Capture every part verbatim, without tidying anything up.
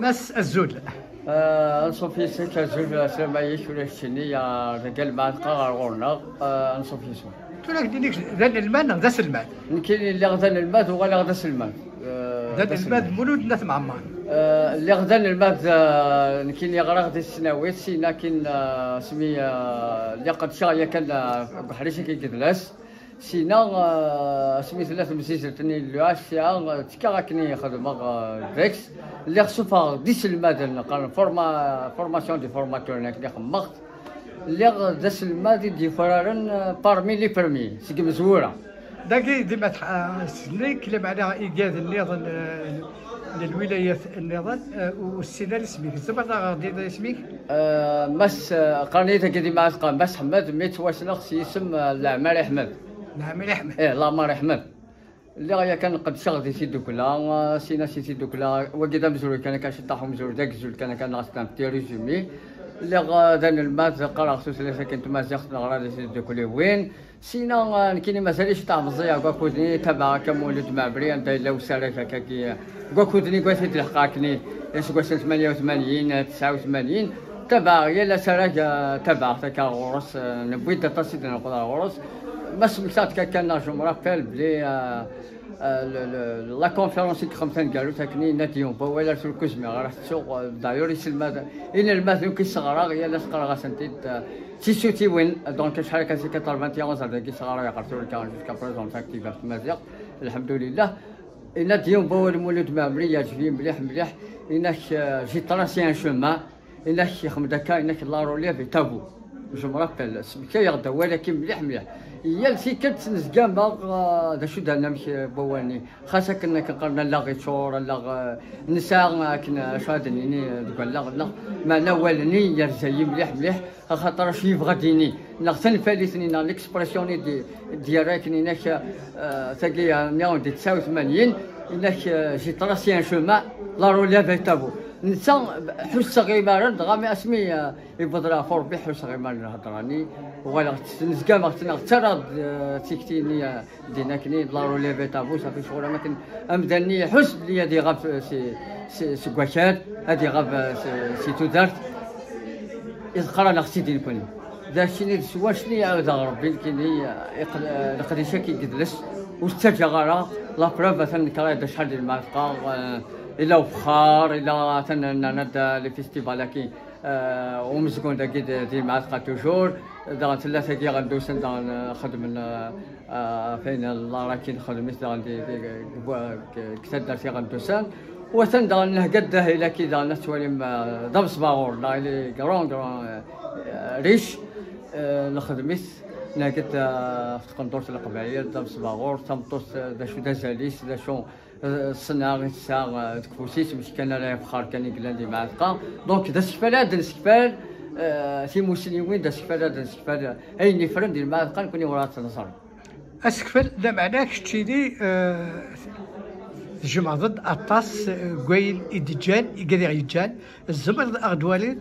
Ass azul. Anṣuf yes-k, azul, aslama-ik, ula d keččini, ya dagi lmeɛtqa ɣer ɣur-neɣ. Anṣuf yes-wen. Tura ad d-iniɣ d anelmad neɣ d aselmad? Nekkini lliɣ d anelmad, uɣaleɣ d aselmad. D anelmad Mulud n At Mɛemmer. Lliɣ d anelmad, nekkini ɣriɣ di tesnawit, sina akin, asmi, lliɣ qedceɣ yakan deg uḥric-agi n yidles. Sina, asmi tella temsizzelt-nni n l'U H C A, ttekkaɣ akken i xedmeɣ deg-s. Lliɣ ssufɣeɣ-d iselmaden, qqaren forma-, formation des formateurs, akken i xemmeɣ-t. Lliɣ d aselmad i d-yufraren parmi les premiers, seg imezwura. Dagi dima tḥ-, ah, ssnen-k, lameɛna igad nniḍen, eh, n lwilayat nniḍen, eh, ur ssinen ara isem-ik. Tzemreḍ ad aɣ-d-tiniḍ isem-ik? Eh, Mass, eh, qqaren-iyi dagi di Mɛatqa Mass Ḥmed, mi ttwassneɣ s yisem, eh, Leɛmar Ḥmed. Leɛmar Ḥmed. Eh, Leɛmar Ḥmed. Lliɣ yakan qedceɣ di tiddukla, eh, sina si tiddukla, wagi d amezruy kan, akka ciṭṭaḥ umezruy, d agzul kan, akka neɣ c'est un petit résumé. Lliɣ, eh, d anelmad, qqareɣ tutlayt akin n tmaziɣt, neɣra di tiddukliwin. Sina, eh, nekkini mazal-iyi ciṭṭaḥ meẓẓiyeɣ deg wakud-nni, tabaɛeɣ akka Mulud Mɛemmri, anda yella usarag akkagi, eh, deg wakud-nni, deg wat i d-leḥqeɣ akkenni, iseggasen tmanya u tmanyin, eh, tesɛa u tmanyin, tabaɛeɣ yal asarag, eh, tabaɛeɣ-t akka ɣur-s, eh, newwi-d aṭas i d-neqqel ɣur-s. Ma smektaɣ-d kan, kan, je me rappelle belli, eh, eh, le, le, la conférence i yexdem taneggarut akkenni, yenna-d yiwen wawal ar tura ur zmireɣ ara ad t-ttuɣ, eh, d'ailleurs iselmaden, inelmaden akk i sseɣraɣ, yal ass qqareɣ-asen-t-id, eh, Tisutiwin, donc, acḥal akka, c'est quatre-vingt-onze ar dagi sɣarayeɣ ɣer tura kan, jusqu'à présent, active ɣef tmaziɣt, lḥemdulillah. Yenna-d yiwen wawal Mulud Mɛemmri, yeɛǧeb-iyi mliḥ, mliḥ. Yenna-k, euh, j'ai tracé un chemin. Yenna-k, ixdem-d akka, yenna-k, la relief est à vous. Je me rappelle, smektayeɣ-d awal-agi mliḥ, mliḥ. Yal tikkelt nezga-d, euh, d acu d anamek, euh, n wawal-nni. Xas akken, akken qqaren allaɣ yeččur, allaɣ, eh, nesɛa akken, eh, acu ad d-nini, eh, deg wallaɣ-nneɣ, meɛna awal-nni yerza-yi mliḥ, mliḥ, axaṭer acu yebɣa ad d-yini, neɣ tanfalit-nni, neɣ l'expression-nni d-, d-yerra akken inak, eh, tagi, eh, nniɣ-d di tesɛa u tmanyin, inak, eh, j'ai tracé un chemin, la relief est à vous. Netta, ḥusseɣ imaren, dɣa mi asmi, eh, Iwweḍ leɛfu Rebbi, ḥusseɣ imaren lhedra-nni, uɣaleɣ nezga-ɣ-tt-, neɣ ttarraɣ-d, eh, tikti-nni, eh, din akkenni, la relief est à vous, safi ccɣel am akken amdan-nni iḥuss belli ad iɣab, eh, si, si, seg wakal, ad iɣab, eh, si, si tudert, iḍeqqer-aneɣ sidi nekni. D akken i d s wacni iɛawed-aɣ Rebbi nekkini, eh, iql-, eh, leqdic-agi n yidles, ur ttaǧǧaɣ ara, la preuve atan nekk acḥal di lmeɛtqa, eh, ila ubexxar, ila atan nerna-d, eh, les festivals-agi. Eh, umezgun dagi d, di Mɛatqa toujours, daɣen tella tagi Iɣendusen, daɣen, eh, xedmen, eh, eh, fayen larakin xedmen-it daɣen di, di, deg, deg taddart Iɣendusen. U atan daɣen nhegga-d ahil-agi daɣen ad twalim, eh, d amesbaɣur, neɣ ili grand, grand, eh, riche, eh, nxedm-it, nhegga-d, eh, ɣef tqendurt n Leqbayel, d amesbaɣur, tameṭṭut, eh, d acu d azal-is, d acu Ṣṣenɛa i tesɛa, eh, deg ufus-is, mačči kan ala ifexxar kan i yellan di Mɛatqa. Donc, d asekfal ad d-nesekfal, eh, timusniwin, d asekfal ad d-nesekfal, eh, ayen yeffren di Mɛatqa, nekkni ur ad tt-neẓri. Asekfal, lameɛna keččini, eh, tjemɛeḍ-d aṭas, eh, n wayen i d-ǧǧan, i gad i ɣ-yeǧǧan, tzemreḍ ad ɣ-d-twaliḍ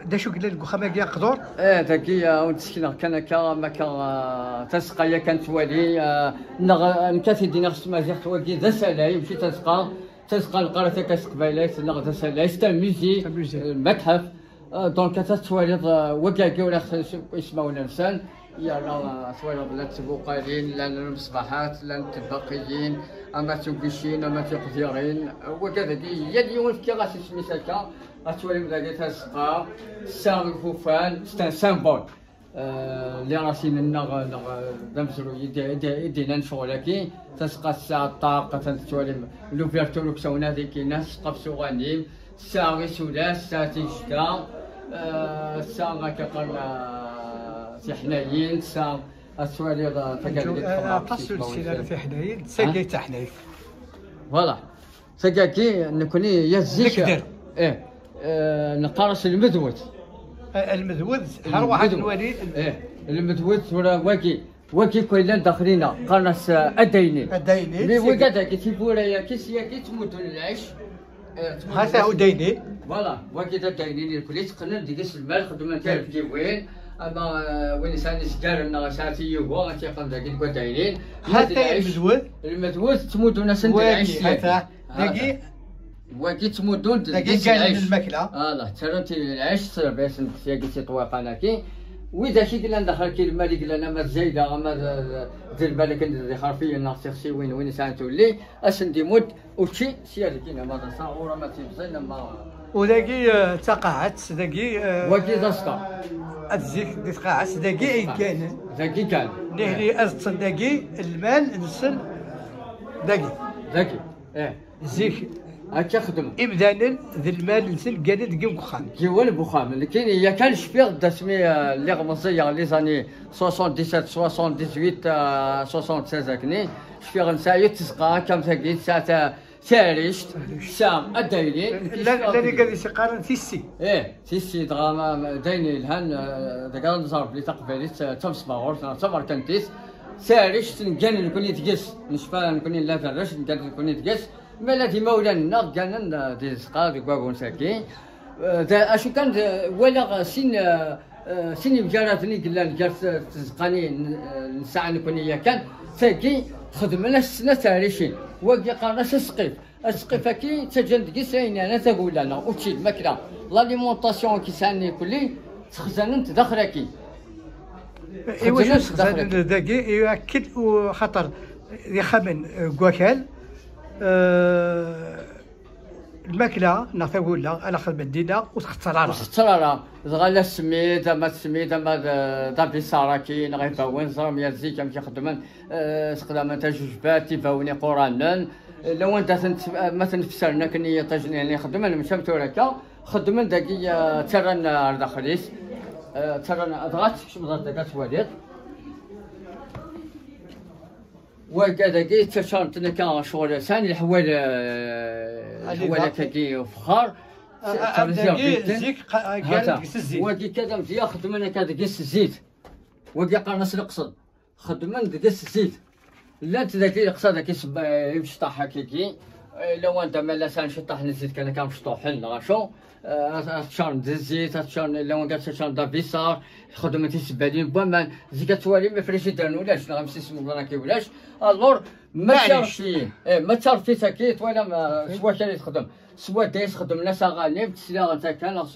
d acu yellan deg uxxam-agi aqdur? Eh, dagi, eh, ur d-sekneɣ kan akka, am akka, eh, tazeqqa-ya kan twali, eh, neɣ, eh, nekk ad t-id-iniɣ s tmaziɣt, wagi d asalay, mačči d tazeqqa, d tazeqqa neqqar-as akka s teqbaylit, neɣ d asalay, c'est un musée, c'est un musée, eh, lmetḥef. Eh, donc, ad tettwaliḍ, eh, wagi-agi ur aɣ-s-, ismawen-nsen, yerna, eh, twaliḍ llant tbuqalin, llan lmeṣbaḥat, llant tbaqiyin, ama d tugucin, ama d tiqdirin, eh, wagi dagi, yal yiwen fkiɣ-as isem-is akka, Ad twalim dagi tazeqqa, tesɛa ikufan, c'est un symbole. Euh, les racines-nneɣ, neɣ, d amezruy i d, i d, i d-inan ccɣel-agi. Tazeqqa tesɛa ṭṭaq, atan tettwalim l'ouverture uksawen-a deg inas, qqaf s uɣanim, tesɛa isulas, tesɛa tigejda, euh, tesɛa akka qqaren, euh, tiḥnayin, tesɛa, ad twaliḍ, euh, tagallit, euh, aṭas ur nessin ara tiḥnayin, d tagi d taḥnayt. Voilà. Tagagi, nekni, ya zik, eh, eh, neqqar-as lmedwed. Eh, lmedwed, har waḥed nwali. Eh, lmedwed, tura wagi, wagi kul llan daxlina, qqaren-as, eh, adaynin. Adaynin. Mi wigad-agi, tiwwura-yagi, s yagi, ttmuddun lɛic. Eh, ttmuddun. Hata adaynin. Voilà, wagi d adaynin, irkul itteqqnen deg-s lmal, xeddmen tiɛebdiwin, ama, eh, win yesɛan izgaren neɣ yesɛa tiyuga, ad tt-yeqqen dagi deg wadaynin. Hata lmedwed. Lmedwed, ttmuddun-asen-d lɛic s yagi. Hata. Dagi. Wagi ttmuddun-d deg-s lɛic. Lmakla. Ala, ttarran-t lɛic, ttrebbiḥen-t yagi si ṭṭwiqan-agi. Widak i yellan daxel-agi, lmal i yellan ama d Zayda, ama d, d lmal akken d ixerfiyen neɣ d tixsiwin, win yesɛan tulli, ad sen-d-imudd učči, sya deg-in, ama d asaɣur, ama d timẓin, ama U dagi, eh, d taqaɛet, dagi, eh, Wagi d aẓeṭṭa. Ad zik di tqaɛet, dagi ay gganen. Dagi kan. Nihni ad ṭṭsen dagi, lmal-nsen dagi. Dagi, eh. Zik. Akka xedmen. Imdanen d lmal-nsen gganen deg yiwen uxxam. Yiwen uxxam. Nekkini yakan cfiɣ-d asmi, eh, lliɣ meẓẓiyeɣ, les années soixante-dix-sept, soixante-dix-huit, eh, soixante-seize akni. Cfiɣ nesɛa yiwet tzeqqa akka am tagi, tesɛa ta-, Tarict, tesɛa adaynin. Llan, llan igad i s-iqqaren tissi. Eh, tissi, dɣa ma, ma, d ayen yelhan, eh, deg ara nẓer belli taqbaylit, eh, d tamesbaɣurt neɣ d tamerkantit. Tarict, neggan nekkni deg-s, necfa nekkni nella d arrac, neggan nekkni deg-s. Ma la d imawlan-nneɣ gganen, eh, di tzeqqa deg wagens-agi. Eh, da, acu kan, eh, walaɣ, eh, sin, eh, eh, sin yemgaraden i yellan gar t-, tzeqqa-nni n-, eh, nesɛa nekkni yakan, tagi xedmen-as snat taricin, wagi qqaren-as asqif. Asqif-agi ttaǧǧan deg-s ayen yeɛnan tagella neɣ učči, lmakla, l'alimentation i yesɛan nekkni, ttexzanen-t daxel-agi. Iwacu ttexzanen-t daxel-agi? Dagi, i akken u-, xaṭer d ixxamen, eh, n wakal, eh, Lmakla neɣ tagella, ala xedmen dinna, ur txetter ara. Ur txetter ara. Dɣa la smid, ama d smid, ama d, d abiṣar-agi, neɣ ibawen, ẓram yal zik amek i xeddmen, eh, sexdamen tajujbat, ibawen iquranen, eh, lawan da ten-, ma ten-fsaren akken i yiṭij-nni xeddmen, mačči am tura akka, xeddmen dagi, eh, ttarran ar daxel-is, eh, ttarran, dɣa ad tkecmeḍ ar dagi ad twaliḍ. Wagad-agi ttaččaren-ten akka ccɣel, sɛan leḥwal, eh, leḥwal akkagi ufexxar. Ttreziɣ dagi zik, qa-, ggan deg-s zzit. Wagi kan amedya xeddmen akka deg-s zzit. Wagi qqaren-as leqsed. Xeddmen deg-s zzit. Llant dagi leqsad-agi seb-, imecṭaḥ akkagi. Eh, lawan da ma la sɛan ciṭṭaḥ n zzit kan akka mecṭuḥen neɣ acu. Eh, ad, ad ččaren d zzit, ad ččaren, lawan kan ččaren d abiṣar, xedmen tisebbalin n waman, zik ad twalim ifrijidiren ulac, neɣ imsismeḍ-agi ulac. Alors, ma ttarfit, eh, ma ttarfit-agi, twalam, eh, s wakal i texdem. S wadda i s-xedmen asaɣanim, tesliɣen takka, neɣ s,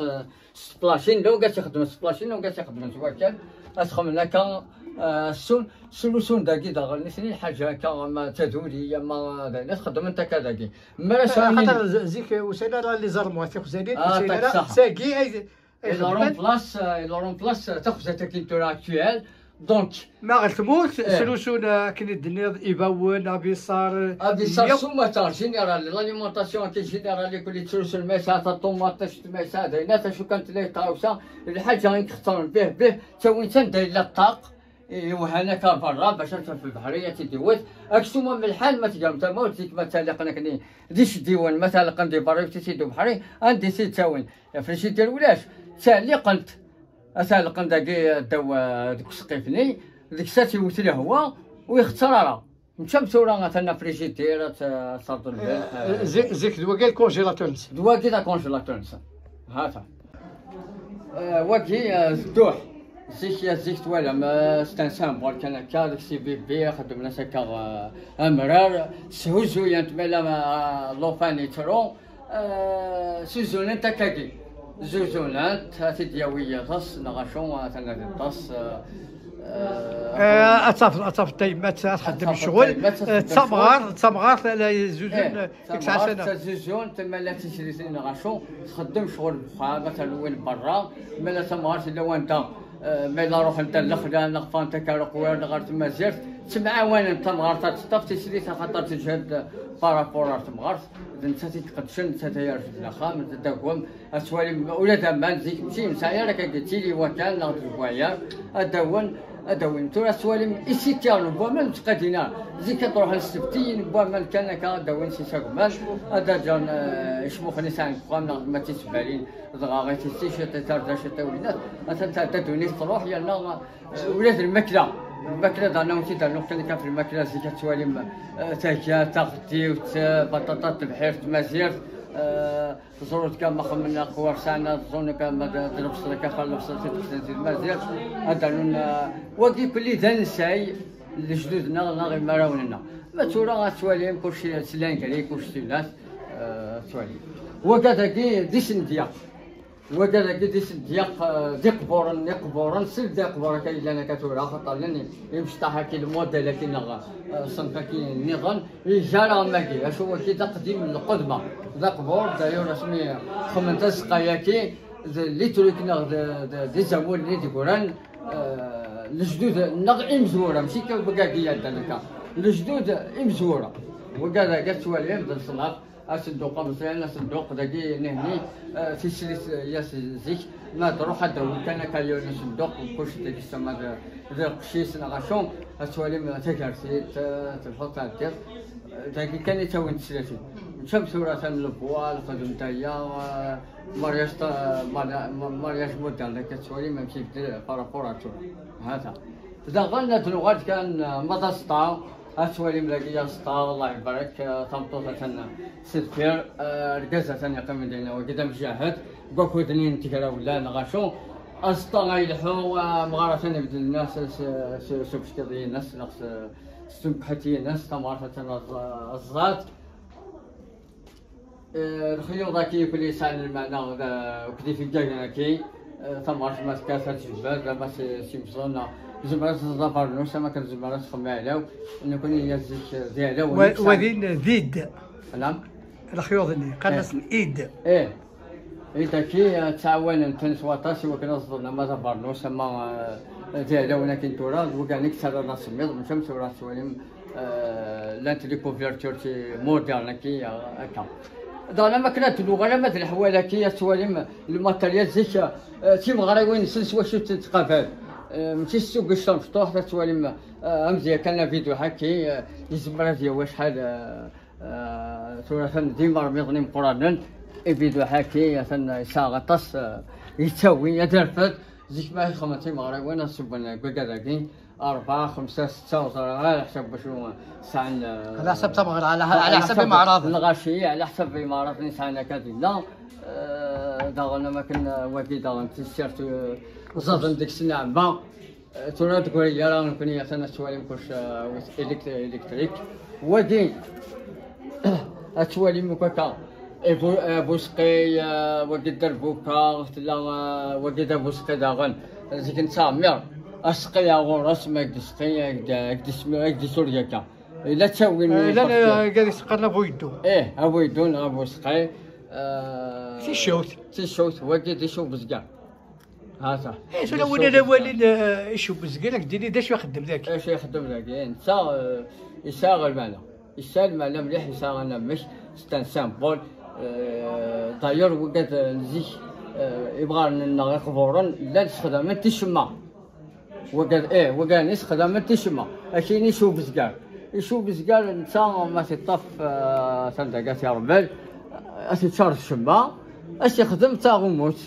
s tplačin, lawan kan tt-ixedmen s tplačin, lawan kan tt-ixedmen s wakal. Ad xedmen akka, eh, sun, solusun dagi daɣen, nitni lḥaǧa akka, ama taduli, ama d ayen, ad xedmen takka dagi. Mi ara sɛun xaṭer zik ur sɛin ara les armoires tixzanin, ur sɛin ara. Tagi ay, ay xedmen. Il remplace, euh, il remplace taxzant-agi n tura actuelle. Donc, ma ɣer tmurt, srusun akken i d-tenniḍ, ibawen, abiṣar, abiṣar s umata, général, l'alimentation agi générale, i kulli ttrusun, ma yesɛa taṭumaṭict, ma yesɛa d ayen, acu kan tella tɣawsa, lḥaǧa i ixettren bih, bih, ttawin-tt anda yella ṭṭaq. Iwhan akka berra bac ad taf lbeḥri ad tt-id-iwet. Aksum am lḥal ma tgam tamawt zik ma ttaliqen akken di iceddiwen, ma taliqen di berra, iwet-itt-id ubeḥri, anda i tt-id-ttawin? Frijidir ulac, ttaliqent, ad taliqen dagi ddaw, eh, deg useqqif-nni, deg-s ad tt-iwet lehwa, ur ixetter ara. Mačči am tura atan frijidir, ad t-, ad terḍel lbeḥ. Eh, zik, zik d wagi lcongélateur-nsen. D wagi d acongélateur-nsen. Hata. Eh, wagi, eh, d dduḥ. Zik, ya zik twalam, eh, stansan berkan akka, deg C V B, xeddmen-as akka, eh, amrar, shuzuyent, ma yella, eh, llufan yettru, eh, shuzunent akkagi. Zuzunent, ad t-id-yawi yiḍes, neɣ acu, atan ad iṭṭes, eh, eh, ad tafeḍ, ad tafeḍ tayemmat ad txeddem ccɣel. Eh, d tamɣart, d tamɣart, ala zuzun, eh, Tamɣart tazuzzunt, ma la tisritin neɣ acu, txeddem ccɣel n uxxam, ad terwel berra, ma la tamɣart yella wanda, eh, ma la ruḥent ar lexla, neɣ ffɣent akka ar uqwiṛ, neɣ ar tmazirt, ttemɛawanent tamɣart ad teṭṭef tisrit, axaṭer teǧhed par rapport ar temɣart, d nettat i iqeddcen, nettat ay irefden axxam, d dagem, ad twalim, ula d aman, zik, mačči yemsaɛi ara akka, yettili wakan, neɣ deg wayer, ad d-awen, ad d-awin. Tura ad twalim isitiren n waman ur ttqadin ara. Zik ad ruḥen s tebtiyin n waman kan akka, ad d-awin si sagman, ad d-ǧǧen, eh, icmuxen i sɛan deg uxxam, neɣ ma d tisebbalin, dɣa i tissi, ciṭ i tarda, ciṭ i winnat. Atan tɛedda ddunit truḥ, yerna, eh, ula d lmakla. Lmakla d anaw-tt-id rnuɣ kan akka f lmakla, zik ad twalim, eh, tagya, taɣtiwt, eh, baṭaṭa, tebḥirt, tmazirt, eh, Ẓrut kan ma xemmen aqwar sɛan, ẓrun kan ma d, d lebṣel akka, xal lebṣel tidxzant di Tmaziɣt, ad d-rnun, eh, wagi kulli d ansay n lejdud-nneɣ neɣ imarawen-nneɣ. Ma tura ad twalim kulci s l'engrais, kulci s tunat, Ttwali. Wagad-agi d isendyaq. Wagad-agi d isendyaq, eh, d iqburen, iqburen, seld iqburen akka yellan akka tura, xaṭer llan imecṭaḥ-agi, lmudel-agi neɣ, eh, ṣṣenf-agi nniḍen, iga am wagi. Acu wagi d aqdim n lqedma. D aqbur, d'ailleurs, asmi xedmen tazeqqa-agi, d les trucs neɣ d, d, d izamulen i d-gguran, eh, lejdud neɣ imezwura, mačči kan wagagi yeddan akka. Lejdud imezwura. Wagad-agi ad twalim d leṣnaf. Asenduq ameẓyan, asenduq dagi nehni, eh, tislit, eh, yas zik, ma tṛuḥ ad d-tawi kan akka yiwen asenduq, kullec dagi tama d, d lqecc-is neɣ acu, ad twalim tagertit, eh, telḥuḍ tɛeddiḍ, eh, dagi kan i ttawin teslatin. Mačči am tura atan lebwa, lxedmet aya, eh, mariage ta-, mari-, ma-, mariage moderne, akka ad twalim amek ibeddel par rapport à tura. Hata. Daɣen ad nuɣal kan, eh, ma d aẓeṭṭa, ad twalim dagi aẓeṭṭa, Allah ibarek, eh, tameṭṭut atan s deffir, eh, argaz atan yeqqim dinna, wagi d amjahed, deg wakud-nni n tegrawla neɣ acu. Aẓeṭṭa ay ileḥḥu, eh, amɣar atan ibeddel-as s, s, s ubeckiḍ-ines neɣ s, s tmekḥelt-ines, tamɣart atan aẓ-, aẓẓat. Eh, lexyuḍ-agi akk yesɛan lmeɛna, d, akked ifeggagen-agi, eh, tamɣart ma tekkat ad tejbed, ama s, s imẓen, neɣ tzemmer ad teẓẓed abernus, ama kan tzemmer ad txemmem aɛlaw, nekkni ya zik, eh, d iɛlawen Wa-, netta. Wadin d id. Naam? Lexyuḍ-nni, qqaren-asen id. Eh. Id-agi, eh, ttɛawanen-ten s waṭas i wakken ad ẓden ama d abernus, ama, eh, d iɛlawen akken tura, d wigani yettarran asemmiḍ, mačči am tura tettwalim, eh, llant les couvertures ti moderne-agi, eh, akka. Daɣen, am akken ad d-nuɣal ama d leḥwal-agi, ad twalim lmaterya zik, eh, timeɣriwin-nsen s wacu ttqabal. Eh, mačči s tugict tamecṭuḥt, ad twalim, eh, amedya kan avidu ḥaki, eh, yezmer ad yawi acḥal, eh, eh, tura atan d imermiḍen imeqqranen, avidu ḥaki, atan yesɛa aṭas, eh, yettawi, ad d-irfed. Zik ma ixedmen timeɣriwin, ad sewwen deg wagad-agi, rebɛa, xemsa, setta, ur ẓriɣ, ɛla ḥsab wacu sɛan, eh, Ɛla ḥsab tameɣra, ɛla, ɛla ḥsab imeɛraḍen. Lɣaci, ɛla ḥsab imeɛraḍen i sɛan akka dinna. Eh, daɣen am akken, eh, wagi daɣen tissirt, eh, ẓẓaden deg-s nneɛma. Eh, tura ur d-tegri ara nekkni atan ad twalim kullec, eh, wis elect-, électrique. Wagi, ad twalim akk akka. Ibu-, abuseqqi, eh, wagi d darbuka, tella, eh, wagi d abuseqqi daɣen. Zik nettɛemmir. Aseqqi ɣur-s, ma ak-d-iseqqi, ak-d-, ak-d-ismi-, ak-d-isureg akka. Ila ttawin Eh, llan, eh, gad iseqqan abu yeddu. Eh, abu yeddu neɣ abuseqqi. Eh, Ticcewt. Ticcewt, wagi d icu ubezgar. Hata. Eh, tura win ara walin, eh, icu ubezgar, ad k-d-ini d acu ixeddem dagi. Acu ixeddem dagi? Netta, eh, yesɛa lmeɛna. Yesɛa lmeɛna mliḥ, yesɛa anamek, c'est un symbole. Eh, d'ailleurs, wigad, eh, n zik, eh, imɣaren-nneɣ iqburen, llan ssexdamen ticemma. Wigad, eh, wigad-nni ssexdamen ticemma. Akini icu ubezgar. Icu ubezgar, netta ma t-iṭṭaf, eh, atan dagi ad t-iṛmel, ad t-iččar d ccemma, ad t-ixdem d taɣumut.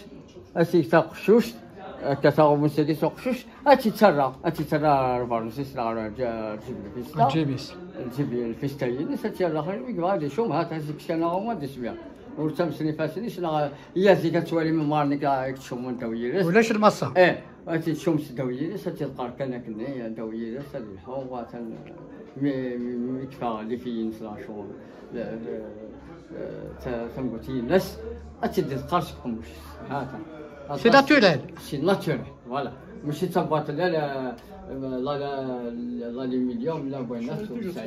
Ad teg taqeccuct, akka taɣumut-agi s uqeccuc, ad tt-ittarra, ad tt-ittarra ar ubeṛnus-is neɣ ar lǧ-, lǧib lfista. Lǧib-is. Lǧib lfista-ines, ad tt-yerra xir, mi yebɣa ad icum, ha, ad teg kan aɣummu ad ismiɣ. Ur ttames ifassen-is, neɣ, ya zik ad twalim imɣaren-nni ad ttcummun ddaw yiri-s. Ulac lmaṣṣa. Eh, ad tt-tcum s ddaw yiri-s, ad tt-iḍqer kan akkenni, ddaw yiri-s, ad ilḥu, atan, mi, mi, mi yekfa lifi-ines neɣ acu. Le, le, eh, ta-, tangut-ines, ad tt-id-tqar seg uqemmuc. Hata. C'est naturel. C'est naturel, voilà. Mačči d tabwaṭ la, la, la, la, l'aluminium, la, bwana, c'est tout ça.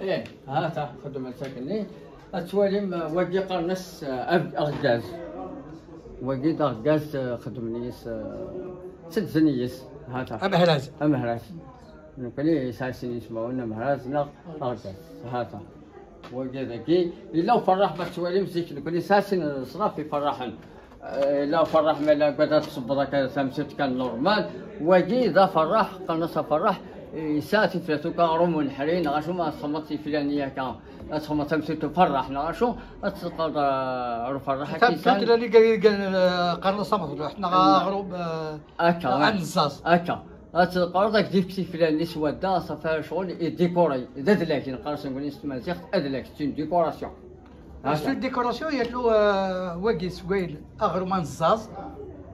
Eh, hata, xedmet akkenni. Ad twalim, eh, wagi qqaren-as, eh, ag-, aɣeggaz. Wagi d aɣeggaz, eh, xedmen-is, eh, ttedzen-is. Hata. Amehraz. Amehraz. Nekkni yesɛa sin yismawen, amehraz neɣ aɣeggaz. Hata. Wagi dagi, yella uferraḥ ma tettwalim zik nekkni sɛa sin n leṣnaf iferraḥen. Eh, yella uferraḥ ma yella agad ad tṣebbeḍ akka tamsut kan normal. Wagi d aferraḥ, qqaren-as aferraḥ, eh, yesɛa tifrat akka aɣrum uneḥri, neɣ acu ma txedmeḍ tiflan-nni akka, ad txedmeḍ tamsut uferraḥ, neɣ acu, ad teqqleḍ, eh, ar uferraḥ akka yesɛan. Tamsut lali qqaren-as ameḍluḥ, neɣ aɣrum, eh, akka, eh, anzaẓ. Akka. Ad teqqleḍ ad k-d-ifk tiflan-nni s wadda, ṣafi ar ccɣel idikuri. D adlag, neqqar-as nekkni s tmaziɣt, adlag, c'est une décoration. C'est une décoration, yernu, euh, wagi s wayl aɣrum anzaẓ,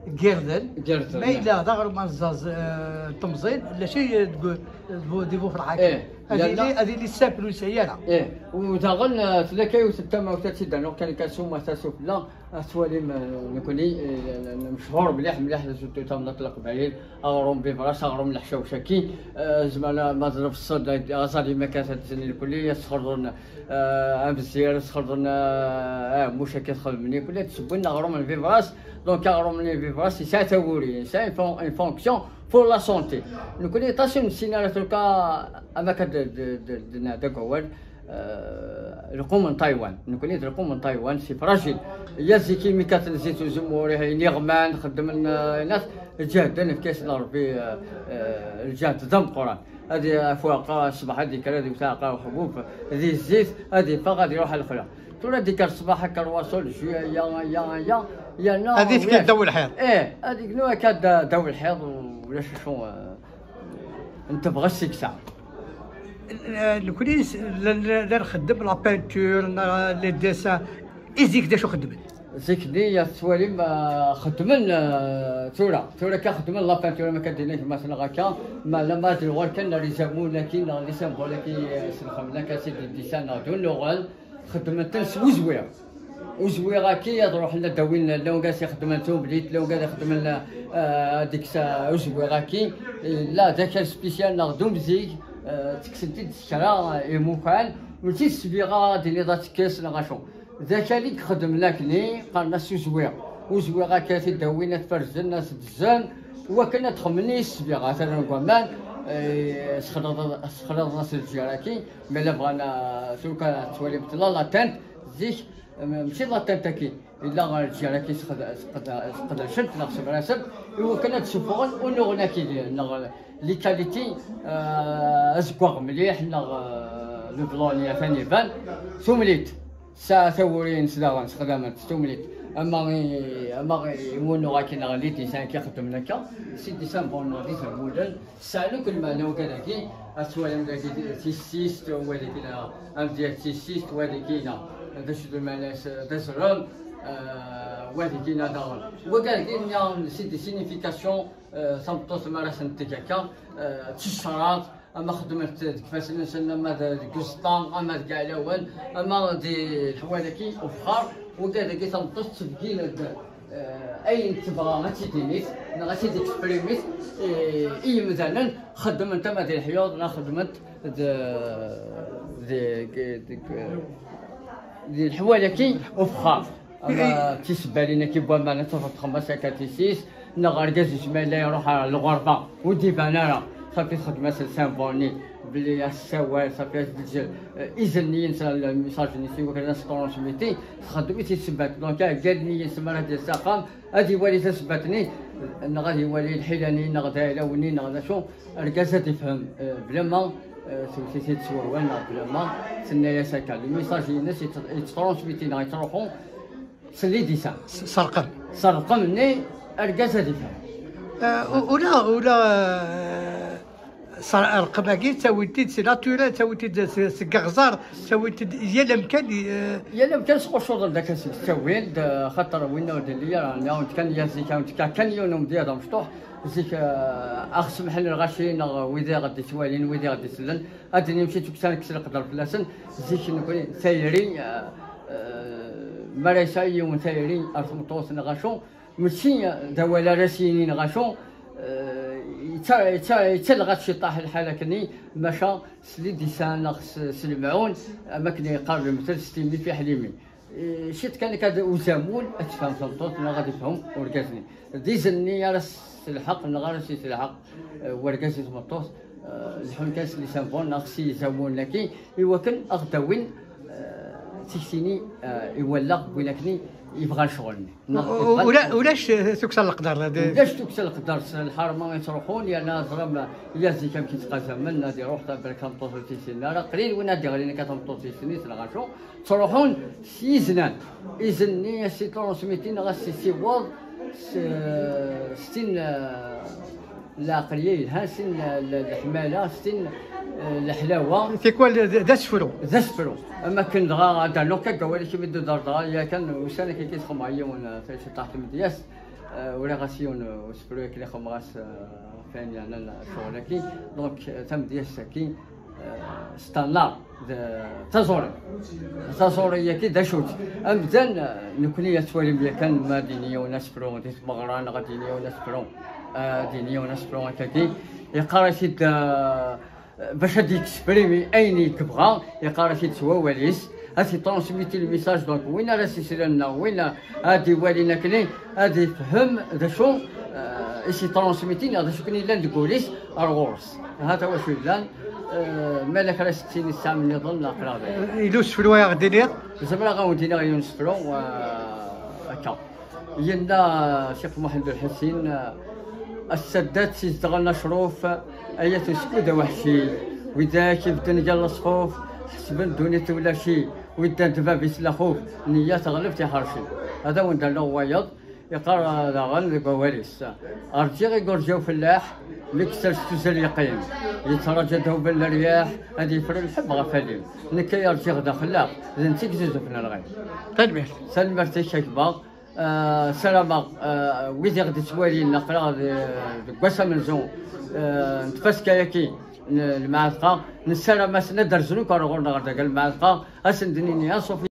n yirden. N yirden, ma yella d aɣrum anzaẓ, euh, n temẓin, llan, euh, deg, Des bouffes. Eh, ad yili simple, ur yesɛi ara. Eh, u daɣen, eh, tella kan yiwet n tamawt ad tt-id-rnuɣ kan, kan s umata sufella, ad twalim, eh, nekni, eh, mechuṛ mliḥ, mliḥ, surtout tamnaḍt n Leqbayel, aɣrum Vivras, aɣrum n leḥcawca-ki, eh, zemren ma d lebṣel, aẓalim akka, ad d-zzin nekni, ad sxerḍen, eh, amzir, ad sxerḍen, eh, aɛemmuc akka txedmen nekni, ad d-ssewwen aɣrum n Vivras. Donc aɣrum n Vivras yesɛa tawuri, yesɛa une fon-, une fonction pour la santé. Nekni aṭas ur nessin ara tura, am akka d, d, d, d, d, deg wawal, eh, lqum n Taïwan. Nekni d lqum n Taïwan, c'est fragile. Ya zik imi kkaten zzit uzemmur, iniɣman, xeddmen, eh, inas, ǧehden, efk-asen Rebbi, eh, eh, lǧehd d ameqqran. Ad ifuq ṣṣbeḥ, ad ikker, ad iwet aɛeqqa uḥbub di zzit, ad iffeɣ, ad iruḥ ɣer lexla. Tura ad ikker ṣṣbeḥ, akka lwaṣul, jus, aya, aya, aya, yerna ad ifk ulac. Ddaw lḥiḍ. Eh, ad ignu akka da-, ddaw lḥiḍ, ulac acu, eh, n tebɣest i yesɛa. Eh, nekni s-, la, la, la nxeddem la peinture, neɣ les dessins. I zik d acu xeddmen? Zik-nni, ya tettwalim, eh, xeddmen, eh, tura, tura kan xeddmen la peinture, ma kan d-inna gma-tneɣ akka, ma la ma d lɣar kan, neɣ les amunes-agi, neɣ les symboles-agi, eh, s lxemla kan, c'est des dessins, neɣ d unuɣel. Xeddmen-ten s uzwiɣ. Uzwiɣ-agi ad ruḥen ad d-awin, lawgaz ixeddmen tumlit, lawgaz ixeddmen, eh, deg-s, eh, uzwiɣ-agi. Yella d akal spécial neɣ d umzig, eh, ttekksen-t-id s kra, eh, imukan, mačči s sbiɣa ad tiniḍ ad tekkes neɣ acu. D akal i ixeddmen akkenni, qqaren-as uzwiɣ. Uzwiɣ-agi ad t-id-awin, ad t-ferzen, ad t-ddzen, wakken ad t-xemmen i sbiɣa, ad t-rren deg waman, eh, sexlaḍ-, sexlaḍen-as lǧir-agi. Mais la bɣan, euh, tura kan tettwalim tella la teinte, zik, euh, mačči la teinte-agi, yella lǧir-agi sqed-, sqed-, sqedcent neɣ semrasent, iwakken ad d-suffɣen unuɣen-agi, neɣ les qualités, euh, azeggaɣ mliḥ, neɣ, euh, le blanc-nni atan iban, tumlit, tesɛa tawuri-ines daɣen, sexdament tumlit, ama i, ama i unuɣ-agi neɣ les dessins-agi xeddmen akka, c'est des symboles neɣ d izermulen, sɛan akk lmeɛna wigad-agi, ad twalim dagi tissist, wa dagi la, amedya d tissist, wa dagi la, d acu d lmeɛna-s, d azrem, eh, wa dagi la daɣen. Wigad-agi nniɣ-awen, c'est des significations, eh, tameṭṭut mi ara sen-teg akka, eh, d tecraḍ, ama xeddment deg ifassen-nsen, ama d-, deg uẓeṭṭa, ama deg iɛlawen, ama di leḥwal-agi, ubexxar, wigad-agi tameṭṭut tettbeggil-d eh, ayen tebɣa ad tt-id-inis, neɣ ad tt-id-tefrimit, eh, i yimdanen, xeddment ama di leḥyuḍ, neɣ xeddment d-, deg, deg, di leḥwal-agi ufexxar. Ama tisebbalin-agi n waman, ad tafeḍ txemmas akka tisist, neɣ argaz yezmer la iruḥ ɣer lɣerba, ur d-iban ara, safi txeddem-as le symbole-nni, belli as-ssawal, safi as-d-teǧǧel, eh, izen-nni-ines, le message-nni, si wakken ad as-transmiti, txeddem-it i ssebbat. Donc, aggad-nni-ines, mi ara d-yas s axxam, ad iwali tasebbat-nni, neɣ ad iwali lḥila-nni, neɣ d aɛlaw-nni, neɣ d acu, argaz ad ifhem, eh, bla ma, eh, tewwet-it-id s wawal, neɣ bla ma tenna-yas akka. Le message-ines yett-, yetttransmiti neɣ yettruḥu s les dessins. S-, s rrqem. S rrqem-nni, argaz ad ifhem. Eh, u-, ula, ula, eh, s rrqem-agi, ttawin-t-id, c'est naturel, ttawin-t-id s-, seg aɣẓar, ttawin-t-id yal amkan, eh. Yal amkan squccuḍen-d akka seg ttawin-d, eh, xaṭer winna ur d-illi ara, nɛawed kan ya zik, nɛawed kan, kan yiwen umedya d amecṭuḥ, zik, eh, aɣ-semḥen lɣaci, neɣ wid i ɣ-d-ittwalin, wid i ɣ-d-isellen, ad d-nimci tukksa nekkes leqder fell-asen, zik nekni tayri, eh, eh, mi ara yesɛu yiwen tayri ar tmeṭṭut neɣ acu, mačči d awal ara s-yini neɣ acu, eh, yetta-, yetta-, yettalɣa-t ciṭṭaḥ lḥal akkenni, maca s les dessins neɣ s, s lemɛun, am akken yeqqar lemtel, s timi fiḥel imi. Eh, ciṭ kan akka d uzamun, ad tefhem tmeṭṭut neɣ ad ifhem urgaz-nni. D izen-nni ara s-telḥeq neɣ ara s-yesselḥeq, eh, urgaz i tmeṭṭut, eh, leḥḥun kan s les symboles neɣ s yizamunen-agi, iwakken ad ɣ-d-awin, eh, tikti-nni, eh, i wallaɣ n win akken i yebɣan ccɣel-nni. Neɣ u-, u-, ula-, ulac, eh, tukksa n leqder, d- Ulac tukksa n leqder, s lḥerma i ttruḥun, yerna teẓram, ya zik amek i ttqazamen, ad iruḥ taberka tameṭṭut ur tt-yessinen ara, qlil win ad d-iɣlin akka tameṭṭut yessinen-it neɣ acu, ttruḥun s yiznan. Izen-nni a s-itransmiti neɣ a s-isiweḍ s, s tin, eh, lɛeqliya yelhan, s tin l-, l-, leḥmala, s tin, eh, leḥlawa. Tikwal d, d asefru. D asefru. Am akken dɣa ad d-rnuɣ kan deg wawal-ik mi d-tudreḍ dɣa, yakan ussan akka i k-id-xemmeɣ yiwen, eh, taciṭaḥt n tmedyazt, eh, uriɣ-as yiwen, eh, usefru akken i xemmeɣ-as, eh, Fahim yeɛnan ccɣel-agi. Donc, tamedyazt-agi, eh, s tanna d taẓuri. Taẓuri-agi d acu-tt? Amdan, eh, nekkni ad twalim yakan ma ad yini yiwen asefru di tmeɣra neɣ ad yini yiwen asefru, eh, ad yini yiwen asefru akkagi. Yeqqar-it-id, eh, bac ad d-yexprimi ayen i yebɣa, yeqqar-it-id s wawal-is, ad t-transmiti le message, donc win ara s-islen neɣ win ad iwalin akkenni, ad ifhem d acu, eh, i s-transmiti neɣ d acu kan yellan deg wul-is ar ɣur-s. Hata wacu yellan, eh, ma la kra s-ttini ssaɛa nniḍen neɣ kra d aya. Yella usefru ara ɣ-d-tiniḍ? Zemreɣ ad wen-d-iniɣ yiwen usefru, eh, akka. Yenna Ccix Muḥend Lḥusin, eh, a ssaddat izedɣen acruf, ay at uskud aweḥci, widak ibedden gar leṣfuf, ḥesben ddunit ulaci, wi ddan d bab-is laxuf, nniya teɣleb tiḥerci. Ad awen-d-rnuɣ wayeḍ, yeqqar, eh, daɣen deg wawal-is: Rǧiɣ igurǧi ufellaḥ, mi yessers tuzal yeqqim, yettraǧa-d hubel leryaḥ, ad yefru lḥebb ɣef alim. Nekk ay rǧiɣ d axellaq, d netta i yezzuzufen lɣim. Tanemmirt. Tanemmirt-ik a gma. Eh, ssarameɣ, eh, wid i ɣ-d-ittwalin aql-aɣ de-, deg wass amenzu, eh, n tfaska-agi n lemɛatqa, nessaram-asen ad d-rzun akk ar ɣur-neɣ ar dagi lemɛatqa, ad sen-d-nini anṣuf.